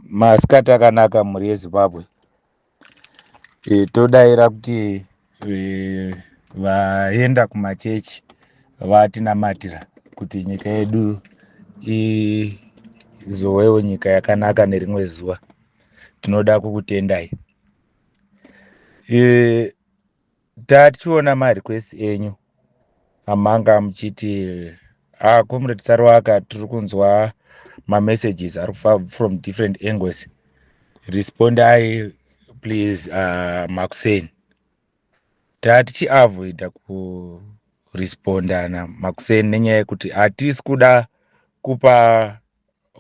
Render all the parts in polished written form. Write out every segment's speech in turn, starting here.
Masikati akanaka, mhuri yeZimbabwe. Todaira kuti vaenda kumachechi vatinamatira kuti nyika yedu izowewo nyika yakanaka nerimwe zuva. Tinoda kukutendai. Tatichiona marequest enyu amanga muchiti, "Ah, Comrade Saruwaka, tiri kunzwa mamessages ari kufamba from different angles. Respondai please." Makuseni tatichiavoida kurespondana makuseni nenyaya yekuti hatisi kuda kupa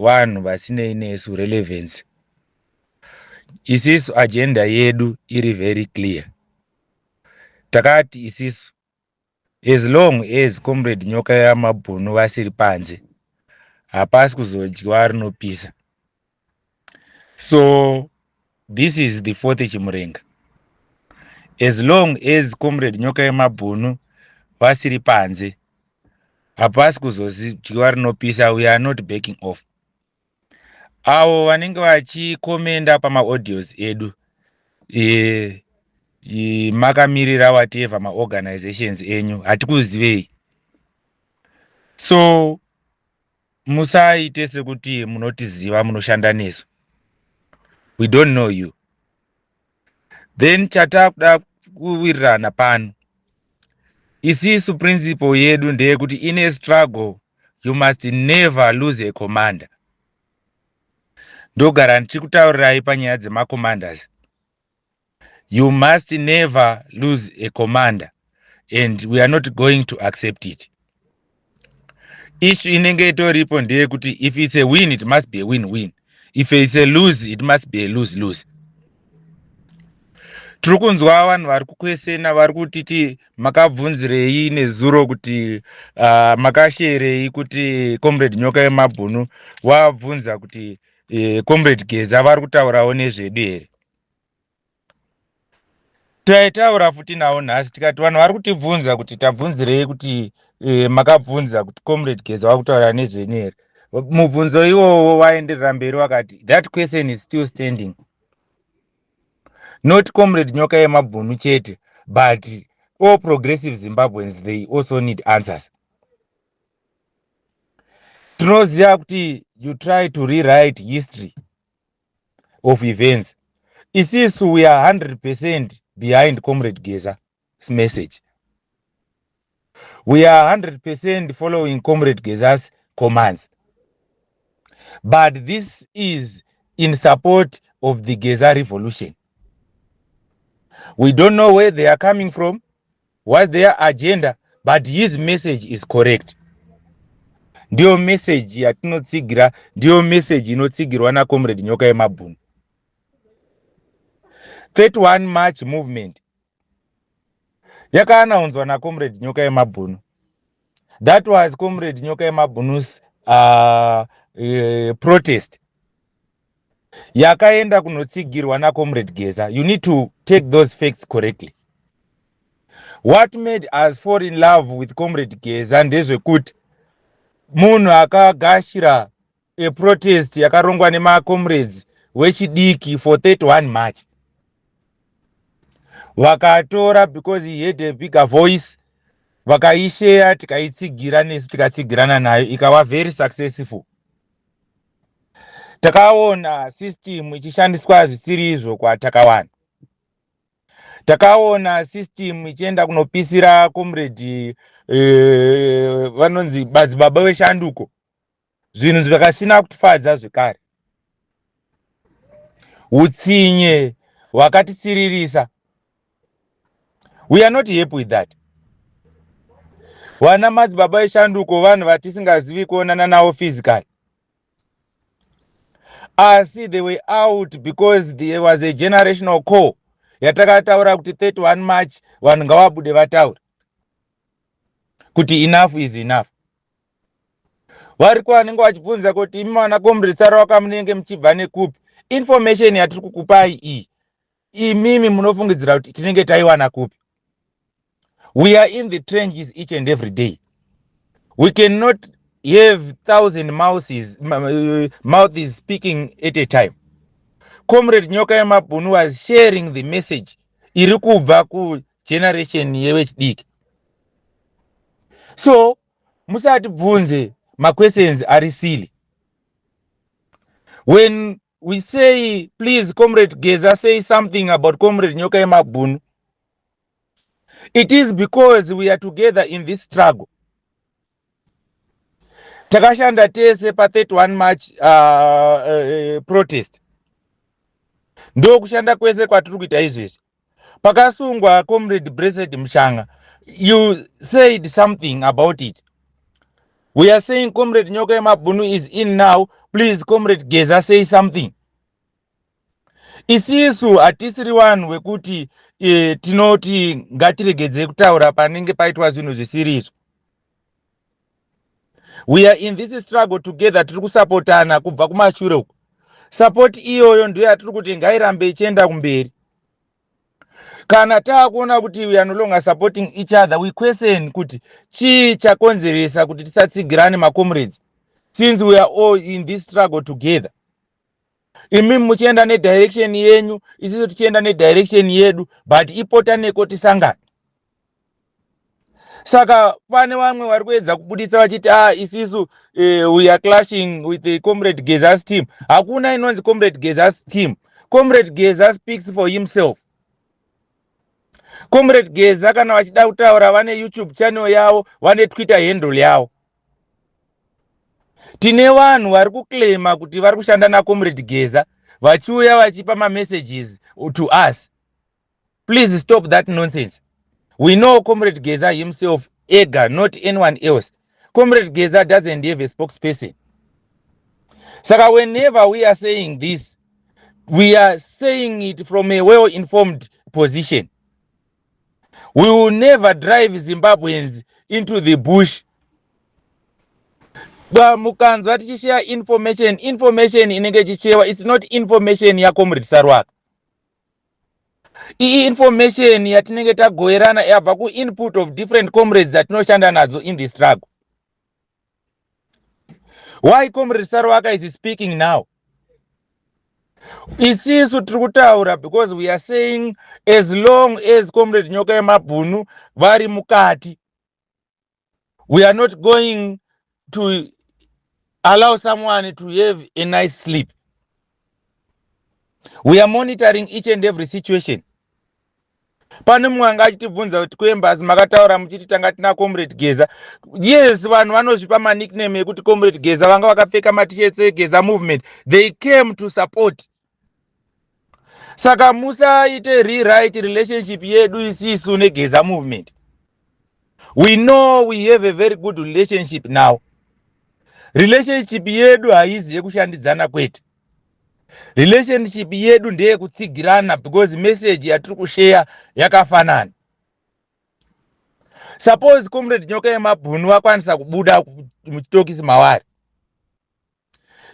vanhu vasinei nesu relevance. Isisu agenda yedu iri very clear. Takati isisu, as long as Comrade Nyoka Yamabhunu vasiri panze, hapasi kuzodyiwa rinopisa. So this is the fourth chimurenga. As long as Comrade Nyoka Yemabhunu vasiri panze, hapasi kuzodyiwa rinopisa. We are not backing off. Avo vanenge vachikomenda pamaaudios edu, makamirira whatever maorganizations enyu, hatikuzivei. So musaite sekuti munotiziva, munoshanda nesu. We don't know you. Then chatakuda kuwirirana pano isisu, principle yedu ndeyekuti in a struggle you must never lose a commander. Ndogara ndichikutaurirai panyaya dzemacommanders. You must never lose a commander, and we are not going to accept it. Issue inenge itoripo ndeyekuti if it's a win, it must be a win win. If it's a lose, it must be a lose lose. Tiri kunzwa vanhu vari kukwesena, vari kutiti makabvunzirei nezuro kuti makasherei kuti Comrade Nyoka Yemabhunu wabvunza kuti Comrade Geza vari kutaurawo nezvedu here. Taitaura futi nawo nhasi, tikati vanhu vari kutibvunza kuti tabvunzirei kuti makabvunza kuti Comrade Geza vakutaura nezvenyu here. Mubvunzo iwowo waenderera mberi, wakati that question is still standing. Not Comrade Nyoka Yemabhunu chete, but all progressive Zimbabweans, they also need answers. Tinoziva kuti you try to rewrite history of events. Isisu we are 100% behind Comrade Geza's message. We are 100% following Comrade Geza's commands, but this is in support of the Geza revolution. We don't know where they are coming from, what's their agenda, but his message is correct. Ndiyo message yatinotsigira, ndiyo message inotsigirwa naComrade Nyoka Yemabhunu. 31 March movement yakaanaunzwa naComrade Nyoka Yemabhunu. That was Comrade Nyoka Yemabhunu's protest yakaenda kunotsigirwa naComrade Geza. You need to take those facts correctly. What made us fall in love with Comrade Geza ndezvekuti munhu akagashira aprotest yakarongwa nemacomrades wechidiki for 31 March, vakatora because he had a bigger voice, vakaisheya, tikaitsigira nesu, tikatsigirana nayo, ikava very successful. Takaona system ichishandiswa zvisiri izvo kwatakawana. Takaona system ichienda kunopisira Comrade vanonzi Madzibaba Veshanduko, zvinhu zvakasina kutifadza zvekare. Utsinye hwakatisiririsa. We are not happy with that. Vana Madzibaba Eshanduko vanhu vatisingazivi kuonana navo physically, asi they were out because there was a generational call yatakataura kuti 31 March vanhu ngavabude vataure kuti enough is enough. Variko vanenge vachibvunza kuti imi vana Comrade Saruwaka munenge muchibva nekupi information yatiri kukupai iyi? Imimi munofungidzira kuti tinenge taiwana kupi? We are in the trenches each and every day. We cannot have thousand mouths speaking at a time. Comrade Nyoka Yemabhunu was sharing the message iri kubva kugeneration yevechidiki. So musatibvunze maquestions ari silly. When we say, "Please, Comrade Geza, say something about Comrade Nyoka Yemabhunu," it is because we are together in this struggle. Takashanda tese pa31 March protest. Ndokushanda kwese kwatiri kuita izvezvi. Pakasungwa Comrade Blessed Mushanga, you said something about it. We are saying Comrade Nyoka Yemabhunu is in now. Please, Comrade Geza, say something. Isisu hatisiri vanhu vekuti tinoti ngatiregedzei kutaura panenge paitwa zvinhu zvisiri izvo. We are in this struggle together. Tiri kusapotana kubva kumashure uku. Support iyoyo ndiyo yatiri kuti ngairambe ichienda kumberi. Kana taakuona kuti we are no longer supporting each other, we question kuti chii chakonzeresa kuti tisatsigirane, macomrades, since we are all in this struggle together. Imi muchienda nedirection yenyu, isusu tichienda nedirection yedu, but ipotaneko tisangane. Saka pane vamwe vari kuedza kubuditsa vachiti, "Ah, isisu we are clashing with the Comrade Geza's team." Hakuna inonzi Comrade Geza's team. Comrade Geza speaks for himself. Comrade Geza kana vachida kutaura, vane YouTube channel yavo, vane Twitter handle yavo. Tine vanhu vari kuclaima kuti vari kushanda naComrade Geza, vachiuya vachipa mamessages to us. Please stop that nonsense. We know Comrade Geza himself ega, not anyone else. Comrade Geza doesn't have a spokesperson. Saka whenever we are saying this, we are saying it from a well informed position. We will never drive Zimbabweans into the bush. Mukanzwa tichishare information, information inenge ichisharewa, it's not information yaComrade Sarwaka. Iyi information yatinenge tagoverana yabva kuinput of different comrades dzatinoshanda nadzo in the struggle. Why Comrade Sarwaka is speaking now, isisu tiri kutaura because we are saying as long as Comrade Nyoka Yemabhunu vari mukati, we are not going to allow someone to have a nice sleep. We are monitoring each and every situation. Pane mumwe anga achitibvunza kuti kuembassy makataura muchiti tanga tina Comrade Geza. Yes, vanhu vanozvipa manickname ekuti Comrade Geza. Vanga vakapfeka matishets eGeza Movement. They came to support. Saka musaite rewrite relationship yedu isisu neGeza Movement. We know we have a very good relationship now. Relationship yedu haizi yekushandidzana kwete. Relationship yedu ndeyekutsigirana because message yatiri kushare yakafanana. Suppose Comrade Nyoka Yemabhunu vakwanisa kubuda muchitokisi mavari,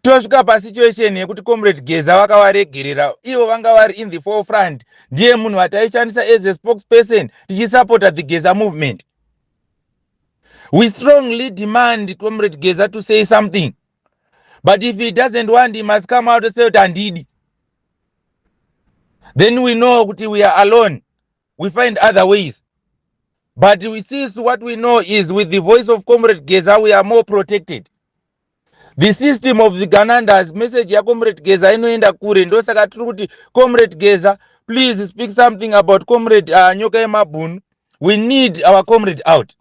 tosvika pasituation yekuti Comrade Geza vakavaregerera. Ivo vanga vari in the forefront. Ndiye munhu vataishandisa as a spokesperson tichisapota the Geza Movement. We strongly demand Comrade Geza to say something, but if he doesn't want, he must come out and say kuti handidi. Then we know kuti we are alone. We find other ways. But we see, what we know is with the voice of Comrade Geza, we are more protected. The system of the Ganandas, message yaComrade Geza inoenda kure. Ndosaka tiri kuti, "Comrade Geza, please speak something about Comrade Nyoka Yemabhunu." We need our comrade out,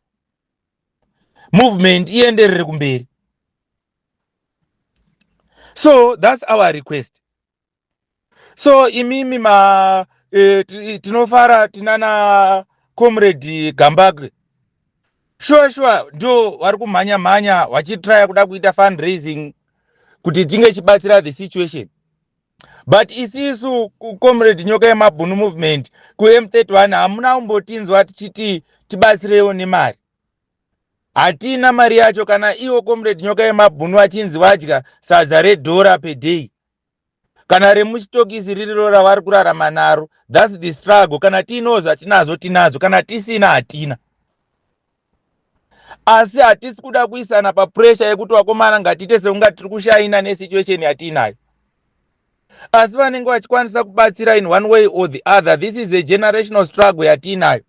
movement ienderere kumberi. So that's our request. So imimi ma tinofara tinana Comrade Gambagwe. Sure, ndo vari kumhanya mhanya vachitraya kuda kuita fundraising kuti tinge chibatsira the situation. But isisu kuComrade Nyoka Yemabhunu Movement, kuM31, hamuna kumbotinzwa tichiti tibatsirewo nemari. Hatina mari yacho. Kana iwo Comrade Nyoka Yemabhunu achinzi vadya sadza redhora per day, kana remuchitokisi ririro ravari kurarama naro, that's the struggle. Kana tiinawo zvatinazvo, tinazo. Kana tisina, hatina. Asi hatisi kuda kuisana papressure yekuti, "Vakomana, ngatiite sekunga tiri kushaina nesituation yatiinayo." Asi vanenge vachikwanisa kubatsira in one way or the other. This is a generational struggle yatiinayo.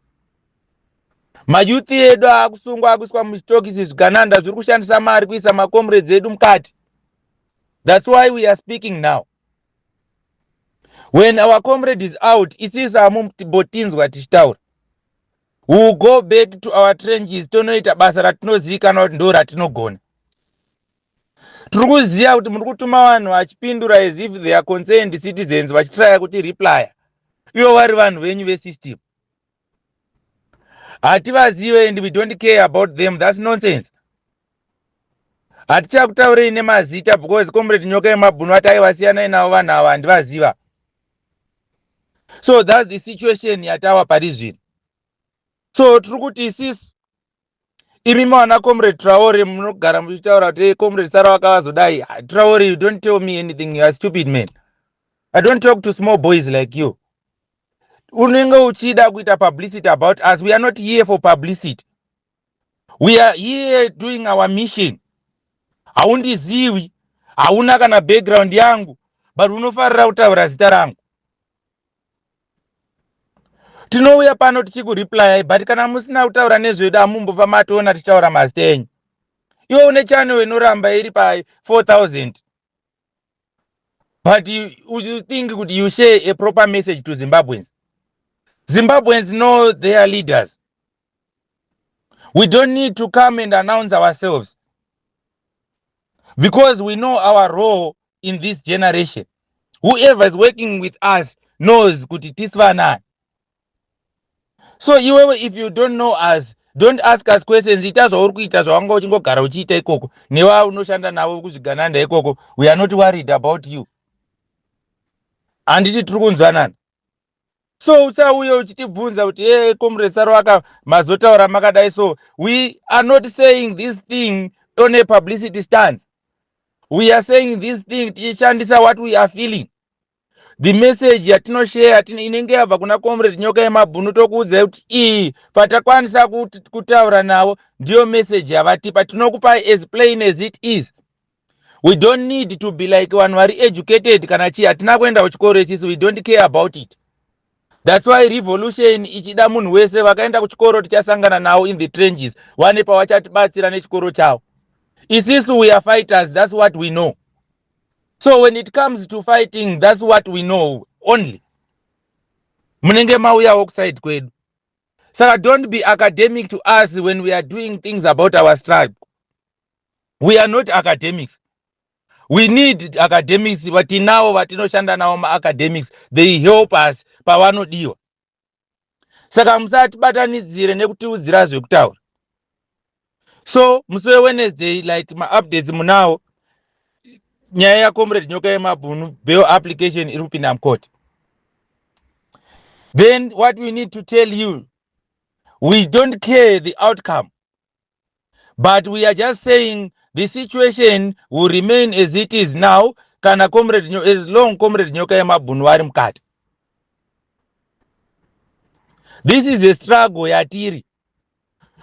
Mayouth edu aakusungwa, akuiswa muchitokisi. Zvigananda zviri kushandisa mari kuisa macomrades edu mukati. That's why we are speaking now. When our comrade is out, isisi hamumbotinzwa tichitaura. We will go back to our trenches, tonoita basa ratinozivikanwa kuti ndo ratinogona. Tiri kuziva kuti muri kutuma vanhu vachipindura as if they are concerned citizens, vachitraya kuti replya ivo vari vanhu venyu vesystem. Hativazive and we don't care about them. That's nonsense. Hatichakutaurei nemazita because Comrade Nyoka Yemabhunu ati, "Aivasiyanai navo vanhu ava, handivaziva." So that's the situation yatava pari zvino. So tiri kuti isisu, imi mawana Comrade Traore, munogara muchitaura kuti Comrade Sara vakavazodai. Traore, you don't tell me anything. You are stupid man. I don't talk to small boys like you. Unenge uchida kuita publicity about us. We are not here for publicity. We are here doing our mission. Haundizivi, hauna kana background yangu, but unofarira kutaura zita rangu. Tinouya pano tichikureplyai, but kana musina kutaura nezvedu, hamumbobva matoona tichitaura mazita enyu. Iwe une channel inoramba iri pa4000, but you think kuti you share a proper message to Zimbabweans. Zimbabweans know their leaders. We don't need to come and announce ourselves because we know our role in this generation. Whoever is working with us knows kuti tisi vanani. So iwewe, if you don't know us, don't ask us questions. Ita zvauri kuita, zvawanga uchingogara uchiita ikoko newa unoshanda navo kuzvigananda ikoko. We are not worried about you. Handiti tiri kunzwanana? So usauye uchitibvunza kuti, "E, Comrade Sarovaka, mazotaura makadai." So we are not saying this thing on a publicity stance. We are saying this thing tichishandisa what we are feeling, the message yatinoshare inenge yabva kuna Comrade Nyoka Yemabhunu. Tokuudzai kuti iyi patakwanisa kutaura navo, ndiyo message yavatipa. Tinokupai as plain as it is. We don't need to be like vanhu vari educated kana chii. Hatina kuenda kuchikoro isisi. We don't care about it. That's why revolution ichida munhu wese. Vakaenda kuchikoro tichasangana navo in the trenches, vane pavachatibatsira nechikoro chavo. Isisu we are fighters. That's what we know. So when it comes to fighting, that's what we know only. Munenge mauyawo kuside kwedu. Saka don't be academic to us when we are doing things about our struggle. We are not academics. We need academics. Vatinavo vatinoshanda navo maacademics, they help us pavanodiwa. Saka musatibatanidzire nekutiudzira zvekutaura. So musi weWednesday, like maupdates munawo, nyaya yaComrade Nyoka Yemabhunu, bail application iri kupinda mucourt. Then what we need to tell you, we don't care the outcome, but we are just saying the situation will remain as it is now kana comrade, as long Comrade Nyoka Yemabhunu vari mukati. This is a struggle yatiri.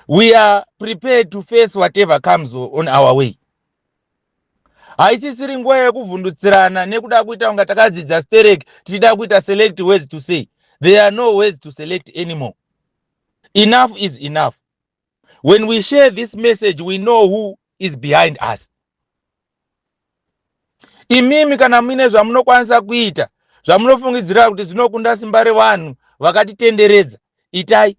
We are prepared to face whatever comes on our way. Haisisiri nguva yekuvhundutsirana nekuda kuita kunga takadzidza sterek, tichida kuita select words to say. There are no words to select anymore. Enough is enough. When we share this message, we know who is behind us. Imimi kana muine zvamunokwanisa kuita, zvamunofungidzira kuti zvinokunda simba revanhu vakatitenderedza, itai.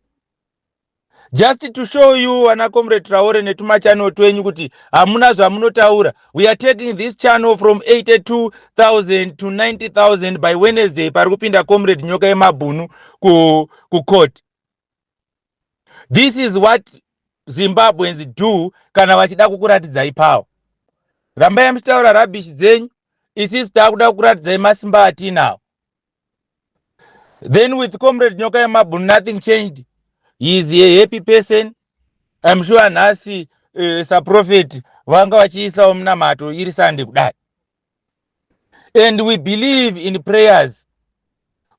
Just to show you, vana Comrade Traore netumachannel twenyu, kuti hamuna zvamunotaura, we are taking this channel from 82,000 to 90,000 by Wednesday, pari kupinda Comrade Nyoka Yemabhunu kucourt. This is what Zimbabweans do kana vachida kukuratidzai power. Rambai muchitaura rubbish dzenyu. Isisu taakuda kukuratidzai masimba atinawo. Then with Comrade Nyoka Yemabhunu, nothing changed. He is a happy person. I'm sure nhasi saprophet vanga vachiisawo munamato iri Sunday kudai, and we believe in prayers.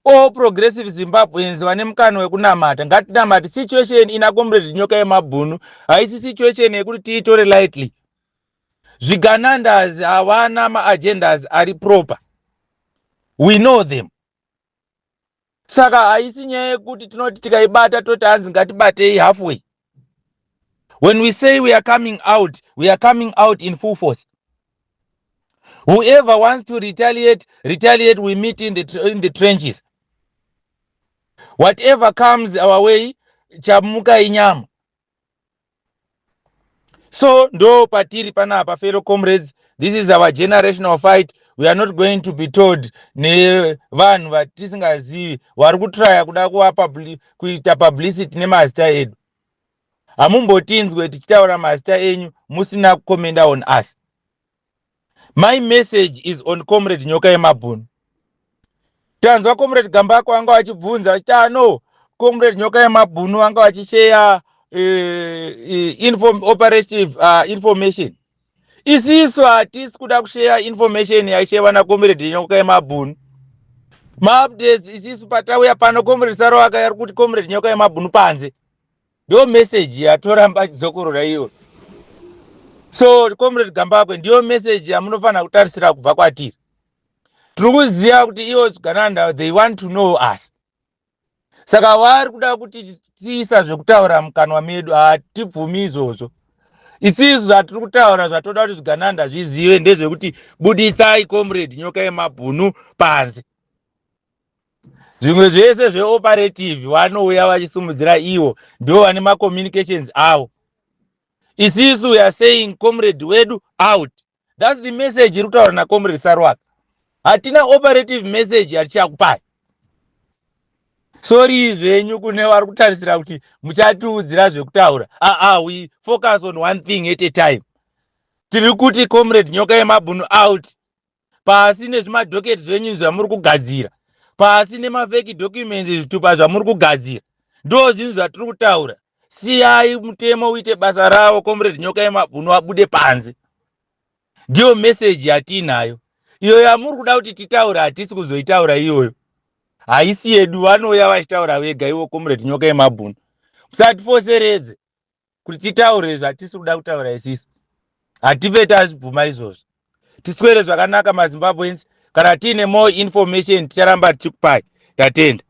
All progressive Zimbabweans vane mukana wekunamata, ngatinamate. Situation ina Comrade Nyoka Yemabhunu haisi situation yekuti tiitore lightly. Zviganandas havana maagendas ari proper, we know them. Saka haisi nyaya yekuti tinoti tikaibata toti hanzi ngatibatei halfway. When we say we are coming out, we are coming out in full force. Whoever wants to retaliate, retaliate. We meet in the trenches. Whatever comes our way, chamuka inyama. So ndo patiri panapa, fellow comrades. This is our generational fight. We are not going to be told nevanhu vatisingazivi vari kutraya kuda kuva kuita publicity nemazita edu. Hamumbotinzwe tichitaura mazita enyu musina kucommenta on us. My message is on Comrade Nyoka Yemabhunu. Tanzwa Comrade Gambako vanga vachibvunza vachiti ano ah, Comrade Nyoka Yemabhunu vanga vachisheya operative information. Isisu hatisi kuda kusheya information yaishewa naComrade Nyoka Yemabhunu, maupdates. Isisu patauya pano, Comrade Sarovaka yari kuti Comrade Nyoka Yemabhunu panze. Ndo message yatoramba chidzokorora iyo. So Comrade Gambakwe, ndiyo message yamunofanira kutarisira kubva kwatiri. Tiri kuziva kuti ivo zvigananda, they want to know us. Saka vari kuda kuti tiisa zvekutaura mukanwa medu. Hatibvumi izvozvo. Isisu zvatiri kutaura, zvatoda kuti zvigananda zvizive, ndezvekuti buditsai Comrade Nyoka Yemabhunu panze. Zvimwe zvese zveoperative vanouya vachisumudzira ivo, ndo vane macommunications avo. Isisu we are saying comrade wedu out. That's the message iri kutaura naComrade Sarwaka. Hatina operative message yatichakupai. Sorry zvenyu kune vari kutarisira kuti muchatiudzira zvekutaura. Aa, we focus on one thing at a time. Tiri kuti Comrade Nyoka Yemabhunu out. Pasi nezvimadhoketi zvenyu zvamuri kugadzira, pasi nemafake documents, zvitupa zvamuri kugadzira. Ndo zvinhu zvatiri kutaura. Siyai mutemo uite basa ravo. Comrade Nyoka Yemabhunu abude panze. Ndiyo message yatiinayo. Iyo yamuri kuda kuti titaure, hatisi kuzoitaura iyoyo, haisi yedu. Vanouya vachitaura vega ivo Comrade Nyoka Yemabhunu. Musatifoseredze kuti titaure zvatisi kuda kutaura. Isisi hatife tazvibvuma izvozvo. Tiswere zvakanaka, maZimbabweans. Kana tiine more information, ticharamba tichikupai. Tatenda.